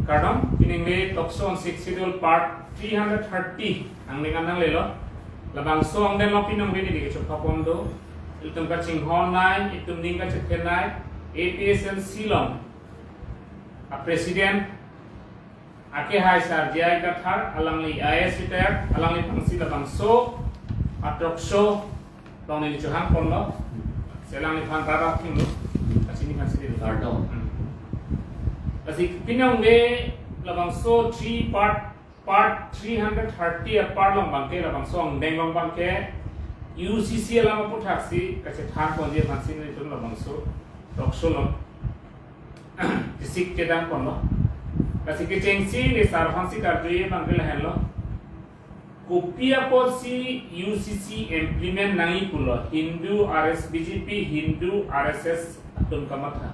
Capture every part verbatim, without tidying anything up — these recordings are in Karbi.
Kardom, pining le talk show on Sixth Schedule part three hundred thirty angdeng an nanglelo. Labangso angdeng lo pining le neli kechokpapon do. Ilitum kachinghonnei, ilitum ning kachethenei, A P H L C along a president, akehai Sar J I Kathar, alangli I A S retired, alangli aphansi labangso a talk show along neli chohangponlo. Lasi alangliphan rara thinglo. Lasi neli aphansi neli. Kardom. Hmm. Lasi pining le labangso three part, part three hundred thirty apart along abangke, labangso angdeng along abangke U C C alam aputhak si kachethanponji aphansi nelitum labangso talk show along kesik kedamponlo. Lasi kechengsi neli sar aphansi karjuji abangke lahenlo. Kopi apotsi U C C implement nangji pulo, Hindu R S, B J P, Hindu R S S atum kamatha?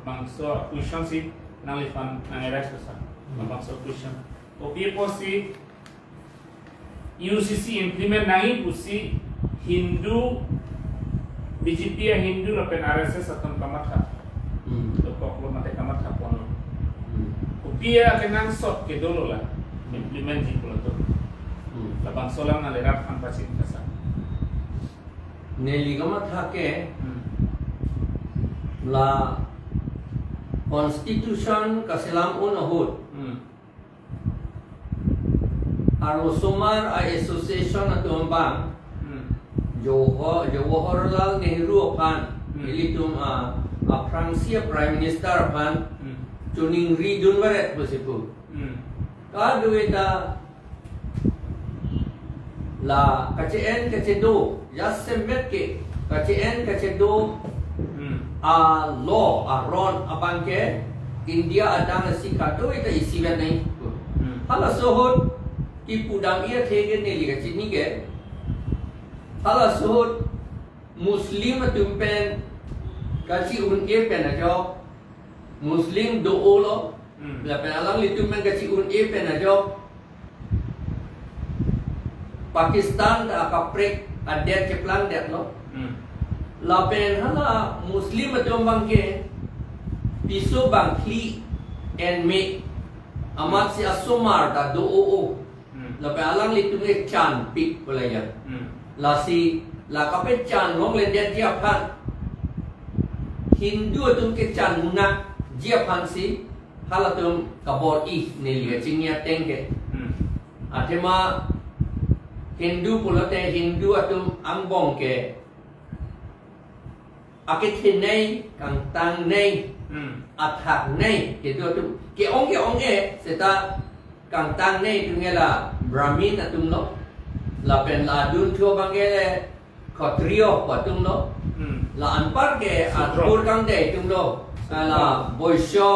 Labangso question si nangliphan nang-arise sir. Labangso question. Kopi apotsi U C C implement nangji pusi Hindu, B J P a Hindu lapen R S S atum kamatha? Hmm. Dokoklo mate kamathaponlo? Hmm. Kopi akenangsot kedolo la implement ji pulo to? Hmm. Labangso alam nang le rat aphan pachini kasa. Neli kamatha ke, hmm, la constitution kaselam un ahut. Hmm. Arlosomar a association atum abang, hmm, Jawahar-, Jawaharlal Nehru aphan, hmm, ilitum a, aphrangsi a Prime Minister aphan, hmm, choningri dun varet pusi pu. Hmm. Kadokave ta la kache-en kachedo, jasemet ke kache-en kachedo, hmm, a law aron abangke India adang asi kadokave ta isivet nangji. Hmm. Halaso ahut kipudam-i athe ke neli kachini ke, halaso ahut Muslim atum pen kachi-un-e pen ajok, Muslim do-olo, hmm, lapen alanglitum pen kachi-un-e pen ajok Pakistan ta akaprek adet cheplangdetlo. Hmm. Lapen hala Muslim atum abangke piso bangphli en me amatsi asomar ta do-o-o. Hmm. Lapen alanglitum ke chanpik pulaya. Hmm. Lasi la kapechan longledetji aphan, Hindu atum kechan munakji aphansi halatum kabor-i neli kachini ateng ke. Hmm. Athema Hindu pulote Hindu atum angbong ke akethenei, kangtangnei, hmm, athaknei, kedo atum ke-ong ke-ong-e, seta kangtangnei atum ke la Brahmin atumlo, lapen la adunthu abangke le Khatriyo atumlo, hmm, la anpar ke Shudra, akur kangdei atumlo, la Shudra, Boisyo,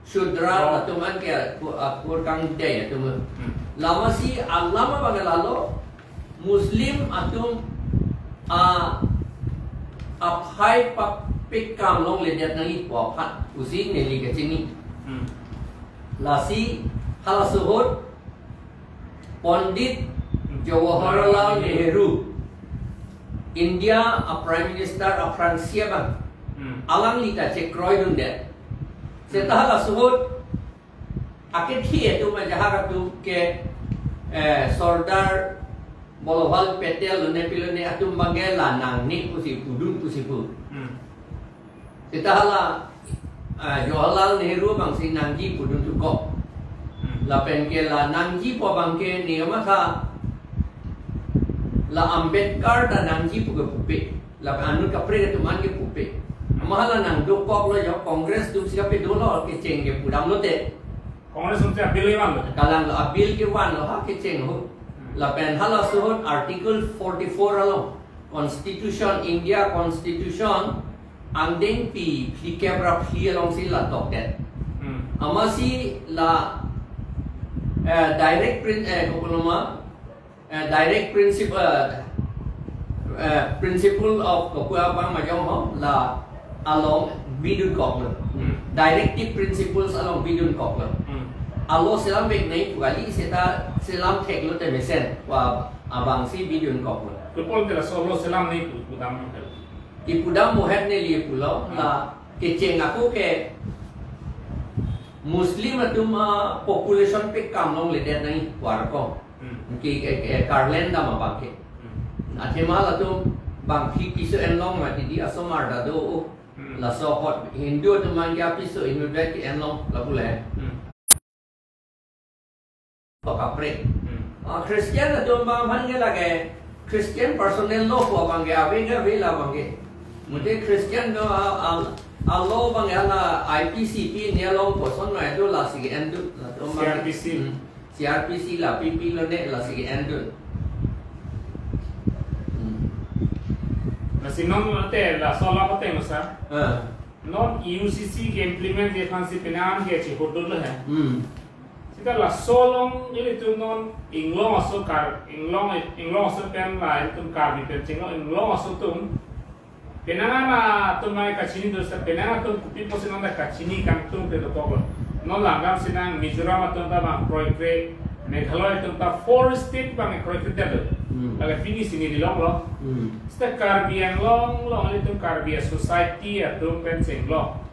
Shudra, oh, atum an ke akur, akur kangdei atum. Hmm. Lamasi alam abang lalo, Muslim atum a, aphai papik kam longledet nangji pu aphan pusi neli kachini. Hmm. Lasi halaso ahut Pandit Jawaharlal Nehru, India a Prime Minister aphrangsi abang, hmm, alangli ta chekroidundet. Seta halaso ahut akethe atum ajahak atum ke, eh, Sardar Vallabhbhai Patel lone pilone atum abangke la nangne pusi pudun pusi pu. Hmm. Seta hala, ah, Jawaharlal Nehru abangsi nangji pudun tukok. Hmm. Lapen ke la nangji pu abangke neli kamatha la Ambedkar ta nangji pu ke pupe. Lapen anut kaprek atum an ke pupe. Ama hala nangdokoklo jo, Congress atumsi kapedo lo, kecheng ke pudamlote. Congress atumsi a-bill kevanlo. Kalang lo, a-bill kevanlo ha kecheng ahut. Hmm. Lapen halaso ahut Article forty-four along, Constitution, India Constitution angdengpi phlikep ra phli alongsi la tokdet. Hmm. Amatsi la, eh, direct prin-, eh, kopi ma, eh, direct principle, eh, principle of kopi abang majong ho, la along bidunkoklo. Hmm. Directive principles along bidunkoklo. Hmm. Alo selamveknei pu kali, seta selamtheklote mesen pu abangsi bidunkoklo. Kopi pulote laso alo selamnei pu, pudam ke? Kipudam mohet neli pulo, hmm, la kecheng ako ke Muslim atum a population pekam longledet nangji pu arko. Hmm. Ke, ke, ke, Karlen dam abang ke. Hmm. Athema latum bangphli piso enlong mati di asomar ta do. Hmm. Laso hot Hindu atum abang ke apiso inutvet ke enlong lapu le. Hmm. Pakaprek. Hmm. Ah, Christian atum abang aphan ke lake Christian personal law pu abang ke ave ke ave la abang ke. Mute Christian do a, a, a law abang ke la I P C P ne along koson ma do lasi ke endu latum abang ke. C R P C. Hmm. C R P C la P P lo ne lasi ke endu. Hmm. Lasi non ate laso la pate masa. Ah. Non U C C ke implement ke aphansi penang ke chihurdun lo he. Hmm. Seta laso along ilitum non inglong aso Kar, inglong, inglong aso pen la ilitum Karbi pen chinglong inglong aso atum. Penang atum mai kachini do seta penang atum kopi pusi non ta kachini kangtung ke dokok lo. Non langdam sinang Mizoram atum ta bang kroikre, Meghalaya atum ta four state bang kroikre ta do. Hmm. Lake pini sini dilong lo. Hmm. Seta Karbi Anglong along ilitum Karbi society atum pen chinglong.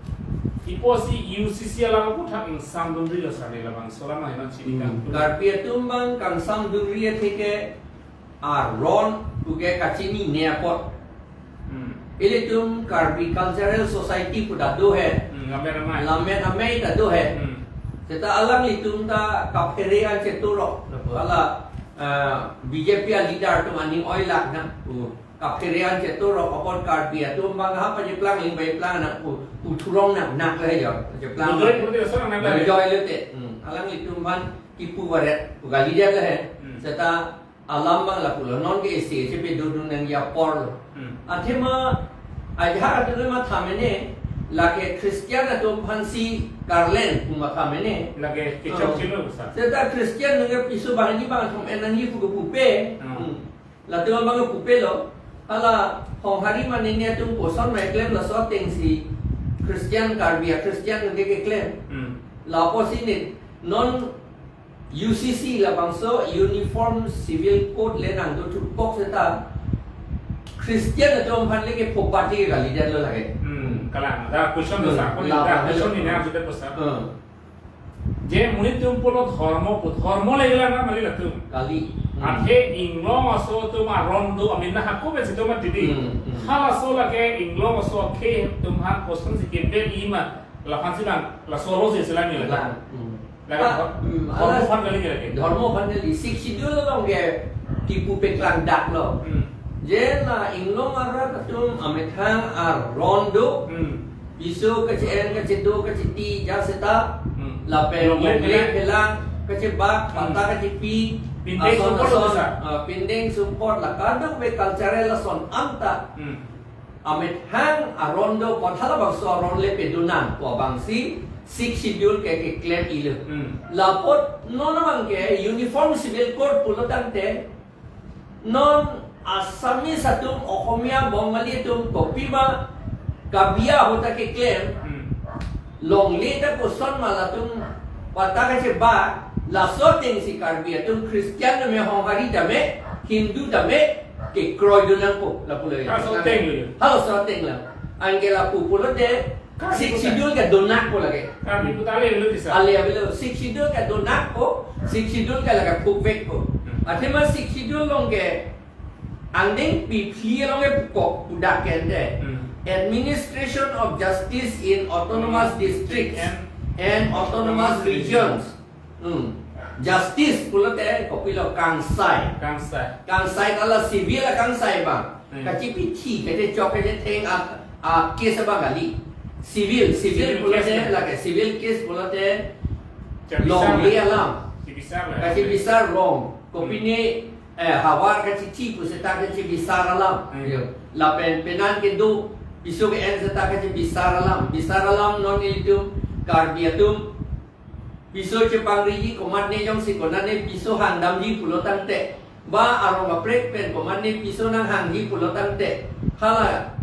Ipo si U C C alam aphuthak ingsamdunri lo sani labangso alam ahi non chini Hmm. kangtung. Karbi atum abang kangsamdunri atheke aron puke kachinine apot. Hmm. Ilitum Karbi Cultural Society pu ta do he. Hmm, Lammet Amei. Lammet Amei ta do he. Hmm. Seta alanglitum ta kaphere an cheturok. Apo? Hala, eh, B J P a leader atum aning oilak na. Hmm. Kaphere an cheturok apot Karbi atum abang ha pacheplang ling pacheplang na pu, pu thurong nangnak le jo. Pacheplang. Dojoi pute so nangnak le. Dojoi le te. Hmm. Alanglitum aphan kipu varet pu kalidet le he. Hmm. Seta alam abang lapu lo. Non ke isi chepe dodun nangji apor lo. Hmm. Athema ajahak atum le matha mene lake Christian atum aphansi Karlen pu matha mene. Lake kechok Oh. chelo sa. Seta Christian nang ke piso banghini bangkethom en nangji pu kepupe. Hmm. Hmm. Latum abang pupe lo, hala Honghari mane ne atum koson ma keklem laso atengsi Christian Karbi a Christian ke keklem. Hmm. Lapusi ne non U C C labangso Uniform Civil Code le nangdothukok seta Christian atum aphan le ke phopat ke kalidet lo lake. Hmm, kalang. Da question Hmm, dosa, ako la da pahale. question ini harus kita pesan. Hmm. Je monit atum pulo dhormo pu, dhormo le gela na mali latum. Kali. Hmm. Athe inglong aso atum aron do amin na hako be situ mati di. Hmm, hmm. Halaso lake inglong aso ke atum aphan kosonsi kebe ima laphan si nang laso lo si selami lake. Lang. Hmm. Lake Ah, dhor-, hmm, dhormo alas aphan kali lake. Dhormo aphan kali. Sixth Schedule along ke kipu peklang dak lo. Hmm. Je la inglong arat atum amethang aron do. Hmm. Piso kache-en, kachedo, kacheti, ja seta, Hmm. lapen Longle longle phelang. phelang, kachebak, Hmm. pata kachepi, Pindeng ason sumpot ason, bisa. ah, pindeng sumpot, la kadokave cultural ason anta. Hmm. Amethang aron do apot halabangso aron le pedunang pu abangsi Sixth Schedule ke keklem ilo. Hmm. Lapot non abang ke Uniform Civil Code pulo tangte, non Assamese atum, Ohomia, Bongali atum, kopima, kabiya ahut ta keklem, Hmm. longle ta koson ma latum pata kachebak, laso atengsi Karbi atum Christian tame, Honghari tame, Hindu tame, kekroidun nangpo, lapulo ya. Halaso ateng lo ya. Halaso ateng lo. Anke lapu pulote, Karbi Sixth puta. Schedule ke donakpo lake. Karbi puta ale avelo tisa. Ale avelo. Sixth Schedule ke donakpo, Sixth Schedule ke lake phukvekpo. Hmm. Athema Sixth Schedule along ke angdeng pi phli along ke pukok pudak ke ante. Hmm. Administration of justice in autonomous districts And and autonomous regions. Hmm. Justice pulote kopilo, kangsai. Kangsai. Kangsai ta la civil akangsai abang. Hmm. Kachepithi, kachechok, kachetheng a, a case abang kali. Civil, civil Civil pulote case. lake civil case pulote Chebisar longle la. alam. Chebisar la. Kachebisar rong. Hmm. Kopine, eh, havar kachethi pu seta kachebisar alam. Hmm. Yo. Lapen penan kedo piso ke-en seta kachebisar alam. Bisar alam non ilitum Karbi atum piso chepangriji komatne jongsi konatne piso hangdamji pulo tangte, ba arong kaprek pen komatne piso nanghangji pulo tangte, hala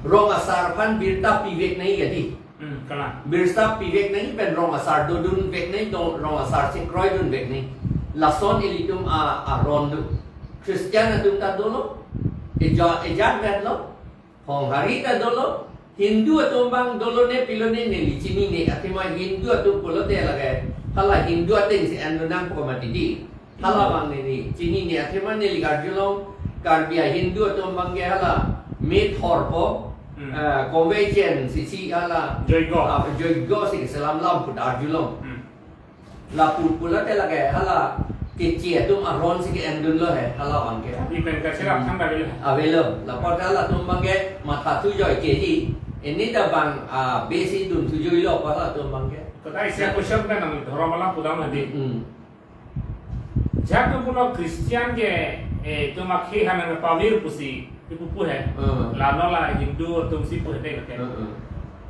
rong asar aphan birta pivek nangji kadi. Hmm, kalang. Birta pivek nangji pen rong asar dodunvek nangji, do-, rong asar chekroidunvek nangji. Lason ilitum a, aron do. Christian atum ta dolo, eja-, ejatvet lo, Honghari ta dolo, Hindu atum abang dolo ne pilo ne neli chinine, athema Hindu atum pulote lake hala Hindu ateng si en nangpo mati di. Hala abang neli chinine, athema neli karjulong Karbi a-Hindu atum abang ke hala me thorpo, Hmm. eh, convention si si hala Joigo. Ah, joigo si selam lam pu arjulong. Hmm. Lapu pulote lake hala keche atum aron si ke-endunlo he, hala abang ke. Ipen kacherap Hmm. thang ta avelo. Avelo. Lapu halatum abang ke matha thu joi ke di. Ini ta abang, ah, besi dun thu joilo halatum abang ke. Kota isi Ya. Question kan nang dhorom alam pudam hadi. Hmm. Jatu pulo Christian ke, eh, atum akhei aphan nangpavir pusi ipu pu he. Hmm. Lalo la Hindu atum si pu he de ke. Hmm, hmm.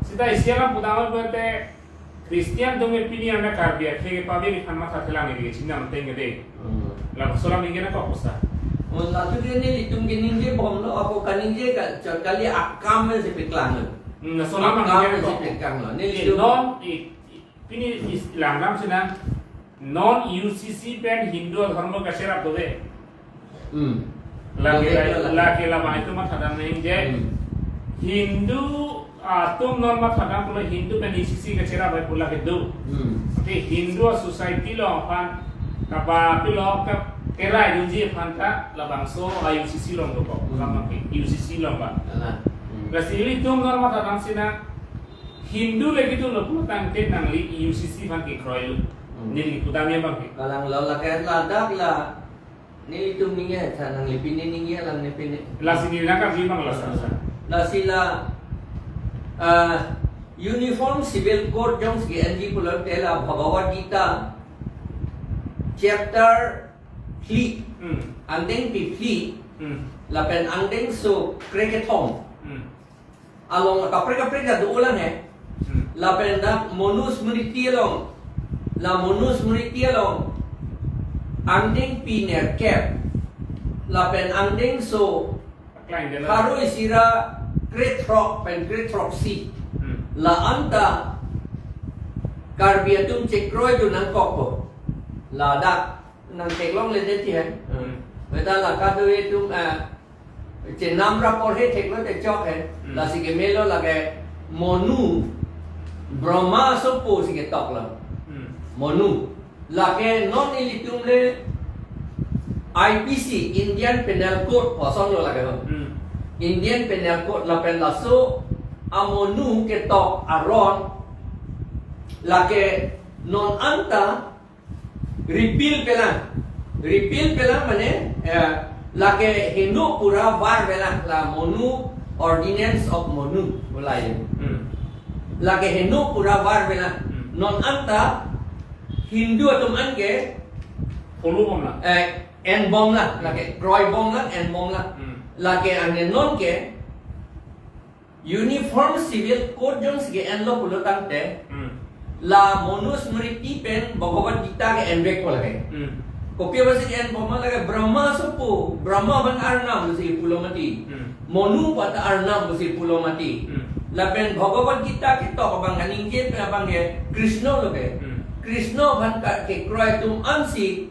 Seta isi alam pudam pulote Christian atum ke pini anda Karbi akhei kepavir aphan matha thelang neli chinam teng ke de. Hmm. Lapuson alam ningje nangkok pusi. Oh, latum ke nelitum ke ningjebomlo, ako kaningje ka, chot kali akam si peklanglo. Hmm, laso alam Akam ningje si nangkok. Peklanglo. Nelitum Non, i, i, pini is langdam sinang. Non U C C pen Hindu adhormo kacherap do de. Hmm. Lake Lake la, la. lake labang itum mathadam nangji. Hmm. Hindu atum non mathadam pulo Hindu pen U C C kacherap pu lake do. Hmm. Oke, Hindu society along aphan kapapilo ka kerai dunji aphan ta labangso a U C C along dokok. Hmm. Lama ke U C C along ba. Ala. Hmm. Lasi ilitum non mathadam sinang Hindu lake do lo putangte nangli U C C aphan kekroilo. Hmm. Neli pudam ya abang ke. Kalanglo lake ladak la. Nelitum ningje, cha nangli pini ningje alam ne pini. Lasi neli nangkarju abang la sa, sa. Lasi la, ah, Uniform Civil Code jongsi ke-enji pulote la Bhagavad Gita chapter phli, Hmm. angdengpi phli, Hmm. lapen angdengso krekethom. Hmm. Along kaprek kaprek ta do-olang he. Hmm. Lapen dak Manusmriti along. La Manusmriti along. Angdengpi nerkep. Lapen angdengso Paklang dena. Pharo isi ra krethrok pen krethroksi. Hmm. La-an ta Karbi atum chekroi do nangkokpo. Ladak nangtheklongle de ti he. Hmm. Beta la kado atum, eh, chenam ra porhe theklo te chok he. Hmm. Lasi kemelo lake Manu Brahma asopo si ketoklo. Hmm. Manu. Lake non ilitum le I P C, Indian Penal Code, kosonlo lake ho. Hmm. Indian Penal Code lapen laso a-Manu ketok aron lake non anta repeal pelang. Repeal pelang mane, eh, lake heno pura var pelang la Manu, Ordinance of Manu pulai. Hmm. Lake heno pura var pelang. Hmm. Non anta Hindu atum an ke Follow bomlang. Eh, enbomlang, lake kroibomlang, enbomlang. Hmm. Lake ane non ke Uniform Civil Code jongsi ke-enlo pulo tangte, Hmm. la Manusmriti pen Bhagavad Gita ke-envekpo lake. Hmm. Kopi apotsi ke-enbom lake Brahma asopo, Brahma abang arnam pusi pulo mati. Hmm. Manu pu ta arnam pusi pulo mati. Hmm. Lapen Bhagavad Gita ketok abang kaningje pen abang ke Krishna lo ke. Hmm. Krishna aphan ka kekroi atum ansi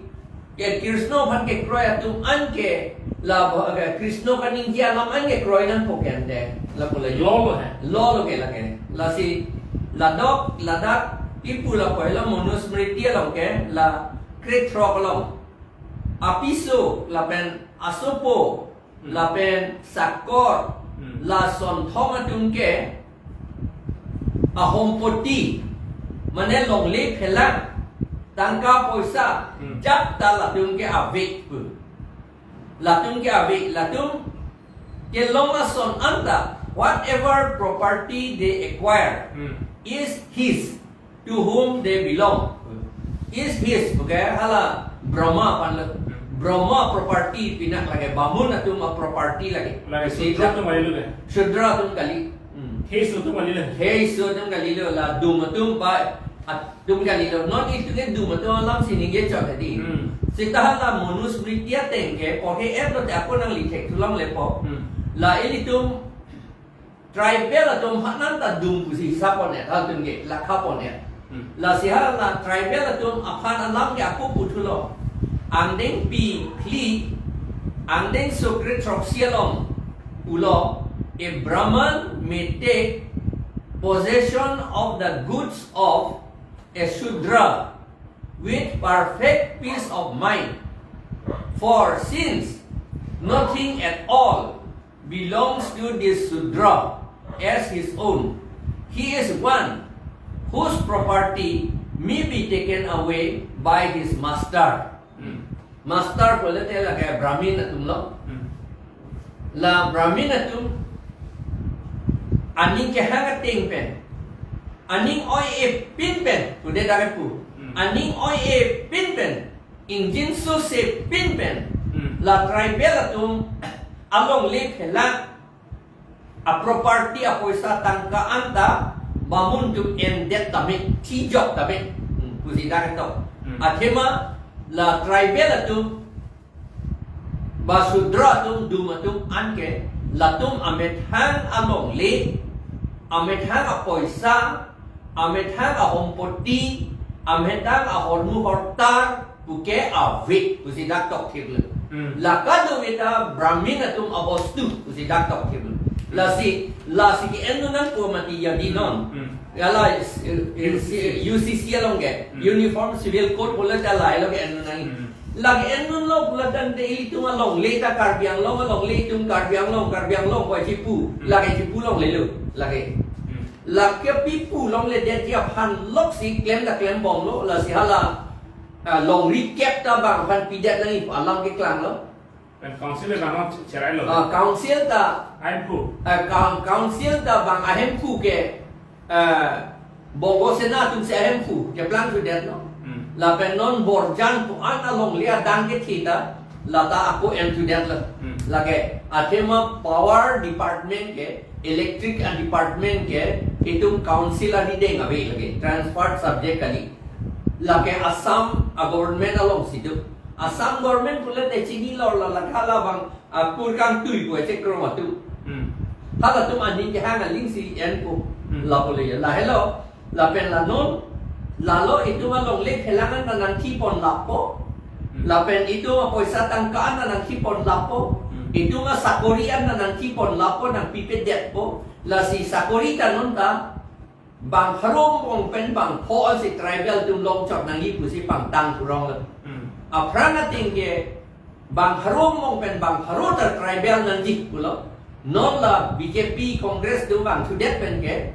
Ke Krishna aphan kekroi atum an ke la bo-, ke Krishna kaningje alam an ke kroi nangpo ke ante. Lapu la Law lo he. Law lo ke lake. Lasi ladok ladak ipu lapu helo Manusmriti along ke la krethrok along. Apiso lapen asopo Hmm. lapen sakor Hmm. la sonthom atum ke ahompoti, mane longle phelang, tangka poisa, Hmm. jat ta latum ke avek pu. Latum ke avek, latum kelong ason anta, whatever property they acquire Hmm. is his to whom they belong. Is his, okay, hala Brahma aphan lo. Hmm. Brahma property pinak lake, Bamun atum a-property lake. Lake Isi Shudra atum kali lo ke? Shudra atum kali. Hmm. He isu atum kali lo. He isu atum kali lo, la dum atum pa atum kali lo. Non itum ke dum atum alam si ningje chot tadi. Hmm. Seta hala Manusmriti ateng ke, porhe-et lote ako nangli thekthu longlepo. Hmm. La ilitum tribal atum aphan ta dum pusi hisap pon-et, halatum ke lakha pon-et. Hmm. Lasi hala tribal atum aphan alam ke ako puthulo. Angdengpi phli, angdengso krethroksi along pulo, a Brahman may take possession of the goods of a Shudra with perfect peace of mind. For since nothing at all belongs to this Shudra as his own, he is one whose property may be taken away by his master. Hmm. Master pulote lake Brahmin atum lo. Hmm. La Brahmin atum aning kehang ateng pen, aning oi-e pin pen, pude dare pu. Hmm. Aning oi-e pin pen, ingjinso se pin pen. Hmm. La tribal atum alongle phelang, a property, a poisa tangka anta bamun atum endet tame, chijok tame. Hmm, pusi dak to. Hmm. Athema la tribal atum, ba Shudra atum, dum atum anke, latum amethang alongle, amethang a poisa, amethang a hompoti, amethang a hormu hortar, puke ave, pusi dak tokthip lo. Hmm. La kadokave Brahmin atum abostu, pusi dak tokthip lo. Lasi, lasi ke-en nang pu mati jadi non. Hmm. Hala, eh, eh, U C C. U C C along ke, Hmm. Uniform Civil Code pulote lahelo ke-en nang. Hmm. Lake en lo pulo tangte ilitum alongle ta Karbi Anglong alongle, itum Karbi Anglong, Karbi Anglong ko chipu. Hmm. Lake chipu longlelo, lake. Hmm. Lake pipu longledet aphan loksi klem ta klembomlo, lasi hala, ah, longri kep ta bang aphan pidet nangji pu alam keklanglo. Pen council abang cherailo. Ah, council ta, Ahemphu. Ah, coun-, council ta bang ahemphu ke, ah, Bongo Sena atum si ahemphu keplang sudetlo. Hmm. Lapen non Borjan pu an alongle adang kethe ta, lata ako en sudetlo. Hmm. Lake athema power department ke, electric department ke, itum council arideng ave lake, transfer subject kali. Lake Assam a government alongsi do. Assam government pulote chinilo, la lake hala bang akur kangtui ko echek krom atum. Hmm. Halatum aning kehang alingsi enpo. Hmm. Lapu le lahelo, lapen la non, lalo itum alongle phelang anta nangthipon lapo. Hmm. Lapen itum apoisa tangka anta nangthipon lapo. Hmm. Itum asakori anta nangthipon lapo, nangpipedetpo. Lasi sakori ta non ta bang pharo angbong pen bang pho si tribal atum longchot nangji pusi pangtang kurong lo. Hmm. Aphrang ateng ke bang pharo angbong pen bang pharo ta tribal nangji pulo. Non la B J P Congress atum vang sudet pen ke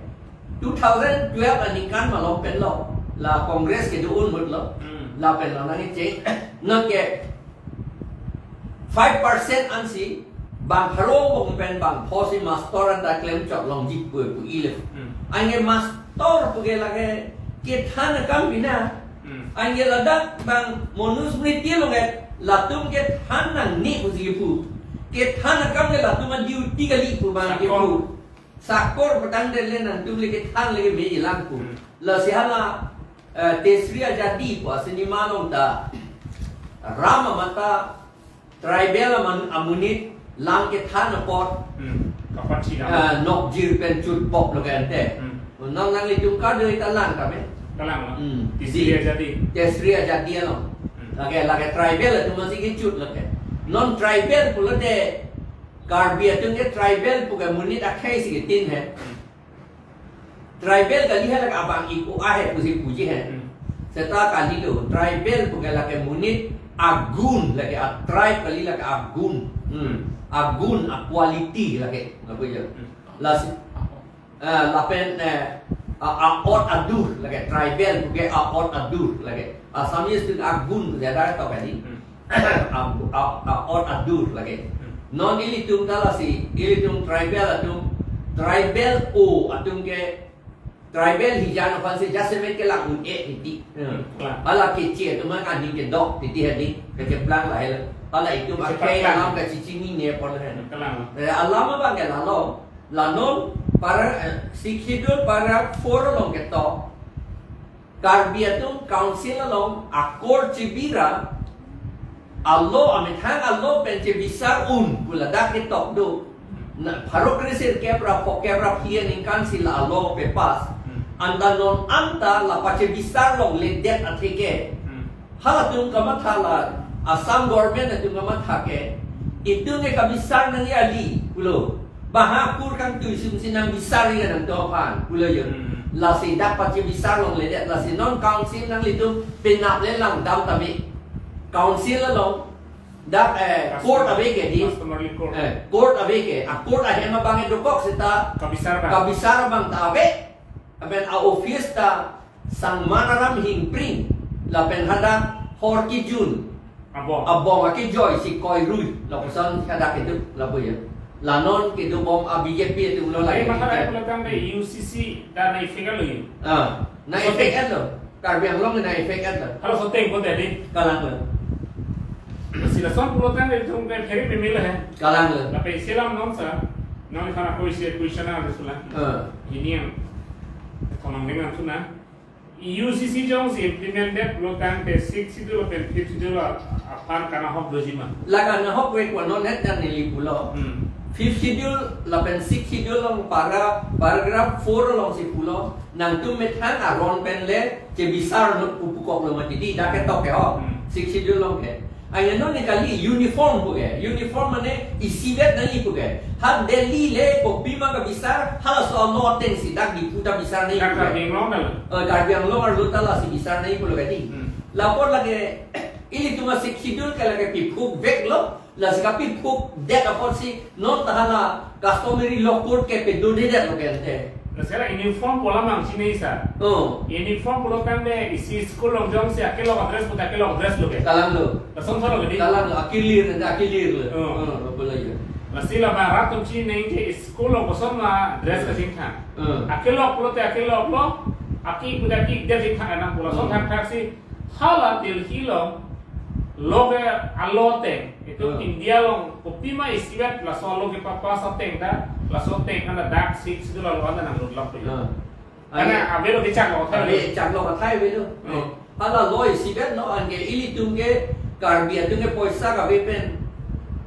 two thousand twelve aningkan malom pen lo, la Congress kedo-un ahut lo. Hmm. Lapen lo nangkecheng, nonke five percent ansi bang pharo angbong pen bang pho si master anta klemchot longji pu pu-i le. Hmm. Anke master puke lake kethan akam bina. Hmm. Anke ladak bang Monu Smriti along ke latum kethan nangne pusi pu. Kethan akam ke latum a-duty kali pu bang ke pu. Sakor. Sakor petang den le nangtum le kethan le ke meji lang pu. Hmm. Lasi hala, eh, Tesri Azadi pu asinima along ta Ram amat ta tribal aman amonit lang kethan apot, Hmm. Kapat si ram. Eh, nokjir pen chutpok lo ke ante. Hmm. Non nanglitum kado ita lang kame. Kalang lo. Hmm. Tesri Azadi. Tesri Azadi along. Hmm. Lake, lake tribal atum si kechut lake. Non tribal pulote Karbi atum ke tribal puke monit akhei si ketin he. Hmm. Tribal kali he lake abang iko ahe pusi puji he. Hmm. Seta kalilo, tribal puke lake monit agun lake, a tribe kali lake agun. Hmm. Agun, a quality lake. Lapu jo. Hmm. Lasi, eh, lapen, eh, a, a-ot adur lake, tribal puke a-ot adur lake. Assamese atum agun pusi ada to kali. Hmm. A, a, a-ot adur lake. Hmm. Non ilitum ta lasi, ilitum tribal atum, tribal o atum ke, tribal hijan aphan si jasemet kelang un-e titi. Hmm. Hmm, kalang. Hala keche atum an aning kedok titi hedi, kecheplang lahelo. Hala itum akhei alam kachechinine apot he. Hmm, kalang. Eh, alam abang ke lalo, la non para, eh, Sixth Schedule para four along ketok. Karbi atum council along akor chebira, alo amethang alo pen chebisar un pu ladak ketok do. Na, pharo kre sirkep ra phokep ra phi aningkan si la alo pepas. Hmm. Anta non anta la pachebisar longledet atheke. Hmm. Halatum kamatha la, Assam government atum kamatha ke, itum ke kabisar nangji kali pulo. Baha kur kangtui sumsi nang bisar ri nangtum aphan pulo jo. Hmm. Lasi dak pachebisar longledet, lasi non council nanglitum penap le langdam tame. Council along dak, eh, Custom-, court ave ke di. Customary court. Eh, court ave ke. A court ahem abang e dokok seta. Kabisar abang. Kabisar abang ta ave. Lapen a office ta Sangman Aram Hingpring, lapen hadak Hor Kijun. Abong. Abong akejoi si Koirui, lapuson hadak kedo, lapu ya. La non kedobom a B J P atum lo lagi. Eh, maka rai pulo tangte U C C dak na-effect lo ya. Ah, na-effect lo. Karbi Anglong na-effect lo. Halaso ateng pute di. Kalang lo. Si lason pulo tangte itum ke phere pemil he. Kalang lo. Lapen isi alam non sa, non kana koi se question a risula. Ah. Ini yang konang dengan tuna. U C C jongsi implemented pulo tangte Sixth Schedule lapen Fifth Schedule aphan kanahok doji ma? La kanahok vek, non-net nangli pulo. Hmm. Fifth Schedule lapen Sixth Schedule along para, paragraph four alongsi pulo. Nangtum methang aron pen le chebisar non pu pukok lo mati di, dak ketok ke ho. Hmm. Sixth Schedule along ke. Aya non ne kali uniform pu ke. Uniform mane isivet nangji pu ke. Ha Delhi le kopima kabisar, halaso a-law atengsi dak Diphu ta bisar nangji pu ke. Dak Karbi Anglong dal. Eh, Karbi Anglong arlo ta lasi bisar nangji pulo ke di. Hmm. Lapor lake, ilitum a-Sixth Schedule ke lake piphuk vek lo, lasi kapiphukdet apotsi non ta hala customary law court ke pedodedet lo ke ante. Lasi la uniform pu alam nangchinine sa. Oh. Uniform pulo tangte isi school along jongsi akelok a-dress pute akelok a-dress lo ke. Kalang lo. Lason thor lo ke di. Kalang lo, akilir, ante akilir lo. Oh. Oh, lo pulo ya. Lasi la Bharat atum chinine ke school along koson ma dress, hmm, kachingthang. Hmm. Akelok pulote akelok lo, aki-ik pute aki-ikdet chingthang nang pu lason, hmm, thakthak si hala Delhi along lo ke a-law ateng. Itum, hmm, India along kopima isivet laso a-law kepapass ateng ta, laso ateng anta dak Sixth Schedule along anta nanglut lap ya. Hmm. Karena ave lo kechak lo, ave, kethai lo. Chak lo kethai ave lo. Hmm. Hala law isivet lo, anke ilitum ke Karbi atum ke poisa kave pen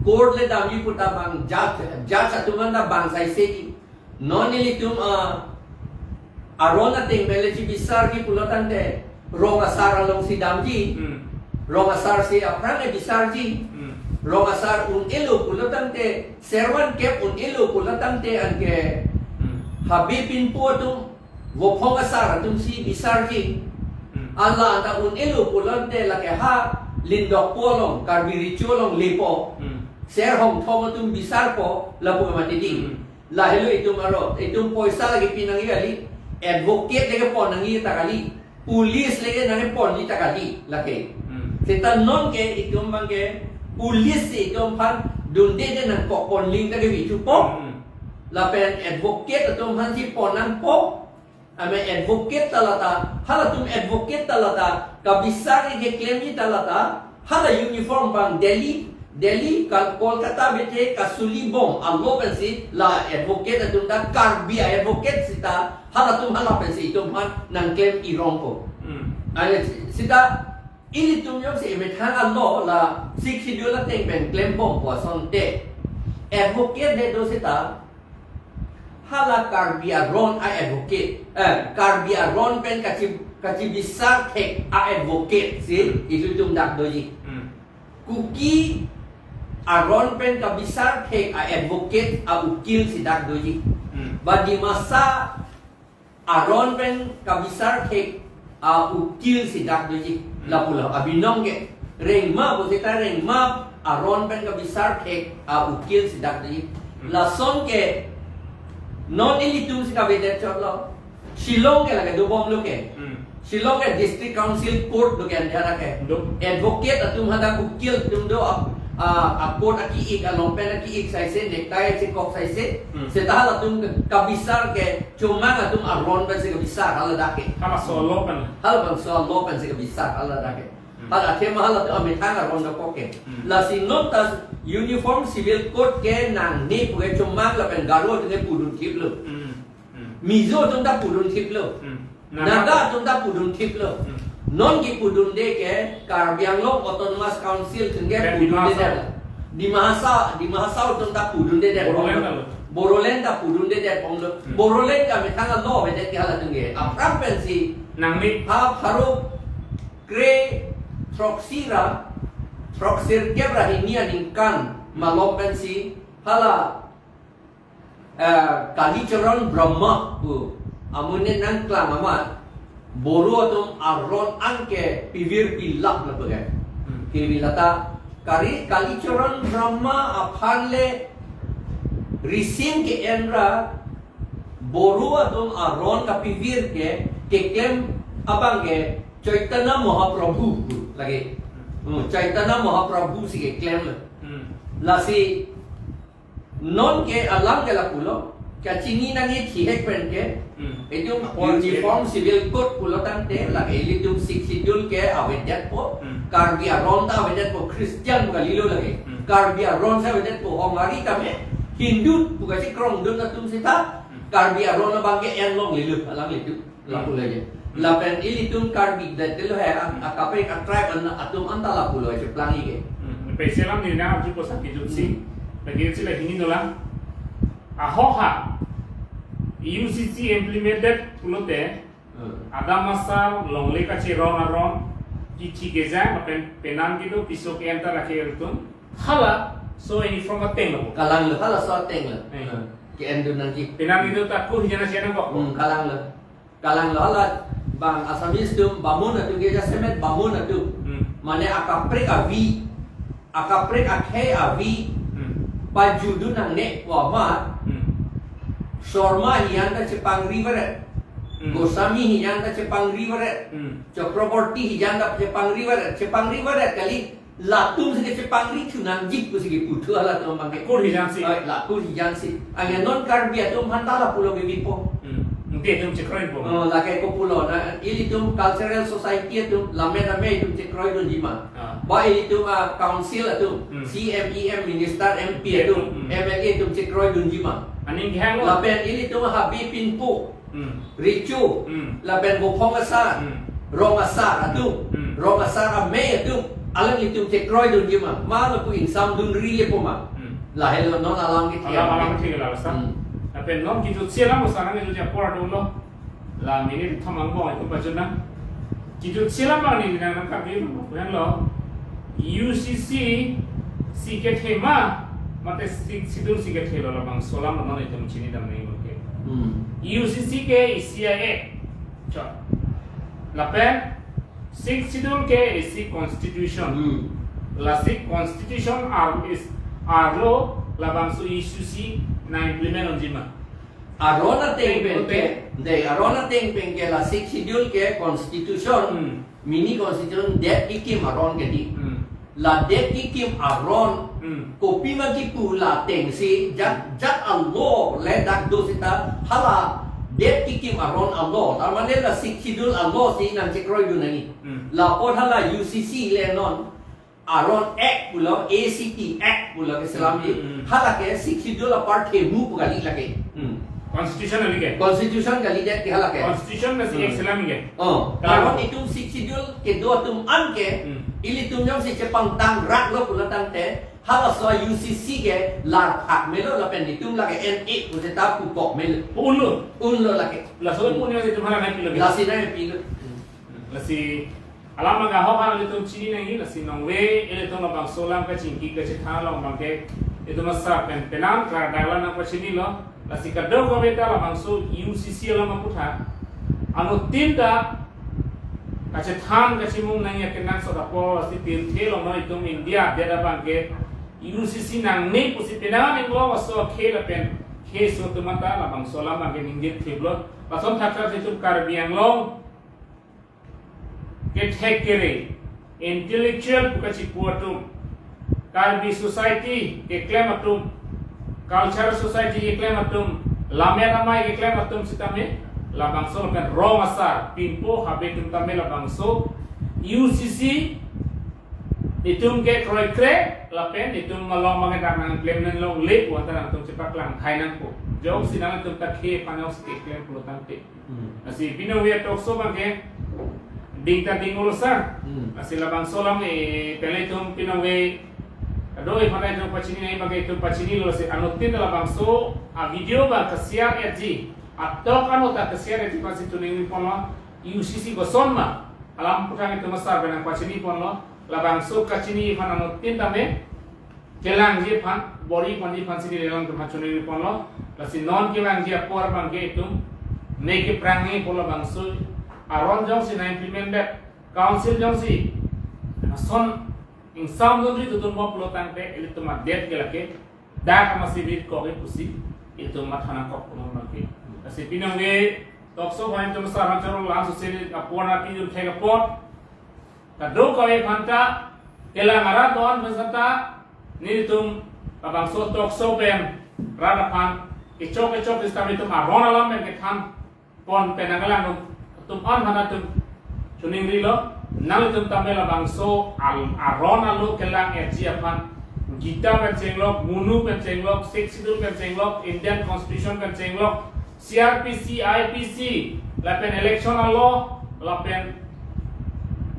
court le damji pu ta bang judge, judge atum anta bang saise di. Non ilitum, ah, aron ateng pen le chebisarji pulo tangte rong asar alongsi damji. Hmm. Rong asar si aphrang le bisarji. Hmm. Rong asar un-elo pulo tangte, servan kep un-elo pulo tangte anke, hmm, habe pinpo atum, vophong asar atumsi bisarji. Hmm. Ala anta un-elo pulo tangte lake ha Lindokpo along, Karbi Recho along lepo. Hmm. Ser Hongthom atum bisarpo, lapu mati di. Hmm. Lahelo itum aro, itum poisa lake pi nangji kali, advocate lake pon nangji ta kali, police lake nangponji ta kali, lake. Hmm. Seta non ke itum abang ke, police si itum aphan dundedet nangkok ponling ta ke bichu po. Hmm. Lapen advocate atum aphansi pon nangpo. Ame advocate ta lata, halatum advocate ta lata, kabisar ke klemji ta lata, hala uniform abang Delhi, Delhi, Kal-, Kolkata bethe kasuli bom a-law pensi, la advocate atum ta Karbi a-advocate sita, halatum hala pensi itum aphan nangklem irong ko. Hmm. Ane sita, ilitum jongsi emethang a-law la Sixth Schedule ateng pen klembompo asonte, advocate le do sita, hala Karbi aron a-advocate, eh, Karbi aron pen kachi-, kachibisar thek a-advocate si, hmm, ilitum dak doji. Hmm. Kuki aron pen kabisar thek a-advocate a-ukil si dak doji. Hmm. Ba Dimasa aron pen kabisar thek a-ukil si dak doji. Hmm. Lapulo abinong ke. Rengma pu seta Rengma aron pen kabisar thek a-ukil si dak doji. Hmm. Lason ke non ilitum si kavedet chot lo. Shillong ke lake dobom lo ke. Hmm. Shillong ke District Council Court lo ke ante hadak ke. Do. Advocate atum hadak ukil atum do ap-, a, a-court aki-ik, a-long pant aki-ik saise, necktie chekok saise. Hmm. Seta halatum ke kabisar ke chomang atum aron pensi kabisar haladak ke. Halaso a-law pen. Halabangso a-law pensi kabisar haladak ke. Hmm. Hala athema halatum amethang aron dokok ke. Hmm. Lasi non ta Uniform Civil Code ke nangne pu ke chomang lapen Garo atum ke pudun thip lo. Hmm. Hmm. Mizo atum ta pudun thip lo. Hmm. Naga. Naga atum ta pudun thip lo. Hmm. Non kipudunde ke Karbi Anglong Autonomous Council atum ke pudundedet. Dima Hasao. Dima Hasao, Dima Hasao atum ta pudundedet. Bodoland ta lo. Bodoland ta pudundedet bomlo. Hmm. Bodoland ke amethang a-law avedet ke halatum ke. Aphrang pensi. Nangne. Ha pharo kre throksi ra, throksirkep ra hini aningkan malom pensi hala Eh, Kalicharan Brahma pu amonit nangklang amat, Boro atum aron anke pivir pilap lapu ke. Hmm. Kevi lata kari Kalicharan Brahma aphan le risim ke-en ra Boro atum aron kapivir ke keklem abang ke Chaitanya Mahaprabhu pu lake. Hmm, Chaitanya Mahaprabhu si keklem le. Hmm. Lasi non ke alam ke lapulo, kachini nangji thihek pen ke, Hmm. itum Apor uniform civil code pulo tangte, lake ilitum Sixth Schedule ke avedetpo, Hmm. Karbi aron ta avedetpo, Christian pu kalilo lake. Hmm. Karbi aron si avedetpo, hongari kame, Hindu pu kachekrongdun atum seta, Hmm. Karbi aron abang ke en longlelo, alanglitum. Lapu Hmm. lake. Hmm. Lapen ilitum Karbi det lo he, a, Hmm. a kaprek a tribe an, atum anta lapulo cheplangji ke. Hmm. Pe selam ni na ju posa kijutsi. Hmm. Lagi sila hini nolang. Ahok ha. U C C implemented pulote. Hmm. Adam asar longle kacherong aron. Kichi kejang, lapen penang kedo piso ke-en ta lake ilitum. Hala, so ini from ateng lo. Kalang lo, hala so ateng lo. Eh. Hmm. Ke-endun nangji. Penang kedo ta ko hijana siana kok. Hmm, kalang lo. Kalang lo hala bang Assamese atum, Bamun atum ke jasemet Bamun atum. Hmm. Mane akaprek avi, akaprek akhei avi, Hmm. pajudun nangne pu amat, Hmm. Sharma hijan ta chepangri varet. Hmm. Goswami hijan ta chepangri varet. Hmm. Chakraborty hijan ta chepangri varet. Chepangri varet kali. Latum si kechepangri thu nangji pusi keputhu latum abang ke. Kur hijan si. Ai, latum hijan si. Anke non Karbi atum aphan ta lapulo ke bipo. Hmm. Nte atum chekroipo. Oh, lake kopulo na ilitum cultural society atum lammet ame itum chekroidunji ma. Ah. Ba ilitum a council atum, Hmm. C M, E M, minister, M P atum, Hmm. M L A atum chekroidunji ma. Aning kehang lo. Lapen ilitum Habe Pinpo. Hmm. Recho, Hmm. lapen Bophong asar, Hmm. Rong asar atum, Hmm. Rong asar amei atum, alanglitum chekroidunji ma, ma lapu ingsamdunri lepo ma. Hmm. Lahelo non alam ke Alam, alam ke thik la sa. Hmm. Lapen non kijutsi alam sa nang kijutsi apor atum lo. La minute thom angbong itum pajutnang. Kijutsi alam abang ni nang nangkap di lo. Bukan lo. U C C si kethe ma, mate Sixth Schedule si kethe lo labangso alam non itum chinidam nangji ke. Hmm. U C C ke isi act. Cho. Lapen Sixth Schedule ke isi constitution. Hmm. Lasi constitution ar is arlo labangso U C C nang-implement unji ma. Aron ateng pen ke, Ote. de, aron ateng pen ke la Sixth Schedule ke constitution, Hmm. mini constitution det kekim aron ke di. Hmm. La det kekim aron, Hmm. kopima kipu la atengsi, jat, jat a-law le dak do seta, hala det kekim aron a-law, tar mane la Sixth Schedule a-law si nangchekroidun nangji. Hmm. Lapu hala U C C le non, Aron Act pulo, A C T Act pulo ke selam di. Hmm, hmm. Hala ke Sixth Schedule apar themu pu kali lake. Hmm. Constitution kali ke? Constitution kalidet ke hala ke. Constitution na si Hmm. Act selam ke? Oh, Kalau aron itum Sixth Schedule kedo atum an ke, Hmm. ilitum jongsi chepangtang rak lo pulo tangte, halaso U C C ke lar phak melo lapen itum lake N A pu seta pupok melo. Unlo. Unlo lake. Laso Hmm. punya itum hala nangpilo ke? Lasi nangpilo. Hmm. Lasi alam abang ahok an ilitum chini nangji, lasi nonve ilitum labangso alam kachingki kachethan along abang ke itum asar pen penang klar daglan nangpachini lo, lasi kadokave ta labangso U C C alam aphuthak anuttin ta kachethan kachimung nangji akenangsot apor, lasi pirthe along non itum India adet abang ke U C C nangne pusi penang inglong aso akhei lapen khei aso atum ta labangso alam abang ke ningje thip lo, lason thakthak itum Karbi Anglong kethek kere, intellectual pu kachipu atum, Karbi society keklem atum, culture society keklem atum, lammet amei keklem atum sitame, labangso lapen Rong asar, Pinpo Habe atum tame labangso, U C C, itum ke kroikre, lapen itum malom abang ke dak nangklemnang longle pu anta nangtum chepaklang thai nangpo. Jongsi nangtum ta khei aphan jongsi keklem pulo tangte. Hmm. Lasi pinong ve talk show abang ke ding ta ding ulo sir. Hmm. Lasi labangso alam, eh, pele itum pinong ve ado iphan itum pachini nangji abang ke itum pachini lo, lasi anuttin labangso a-video abang ke-share etji. Atok anut ta ke-share etji pasi tuning pon lo, U C C koson ma alam aphuthak itum asar pen nangpachini pon lo. Labangso kachini iphan anuttin tame kelangji aphan, bor-i ponji aphan si neli alangtum aphan choningri ponlo. Lasi non kevangji apor abangke itum ne keprang ne pulo bangso aron jongsi na-implement det, council jongsi ason ingsamdunri tutunbom pulo tangte ilitum adet ke lake dak amatsi bit kok-e pusi itum matha nangkok punong abangke. Lasi pini nonke talk show aphan itum sar hancharo laso seri apor na pidun thek apot kadokave aphanta kelang arat do-an pen seta nelitum labangso talk show pen rat aphan kechok kechok sistem itum aron alam pen kethan pon pen nangkelang atum an aphan itum choningrilo. Nanglitum tame labangso al- aron alo kelang-etji aphan Gita pen chenglok, MoU pen chenglok, Sixth Schedule pen chenglok, Indian Constitution pen chenglok, C R P C, I P C, lapen election alo, lapen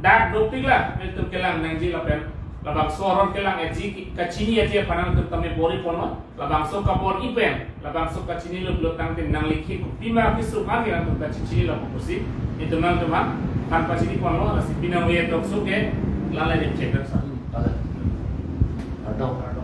dak dopik la, itum kelang nangji lapen labangso aron kelang-etji, kachini-etji aphan nangtum tame bor-i ponlo, labangso kabor-i pen labangso kachinilo pulo tangte nangli kipima kisuk an nangtum kachichinilo pusi itum nangtum aphan pachini ponlo. Lasi pini nonke talk show ke la-an le dim chek sa. Hmm, ada. Ada.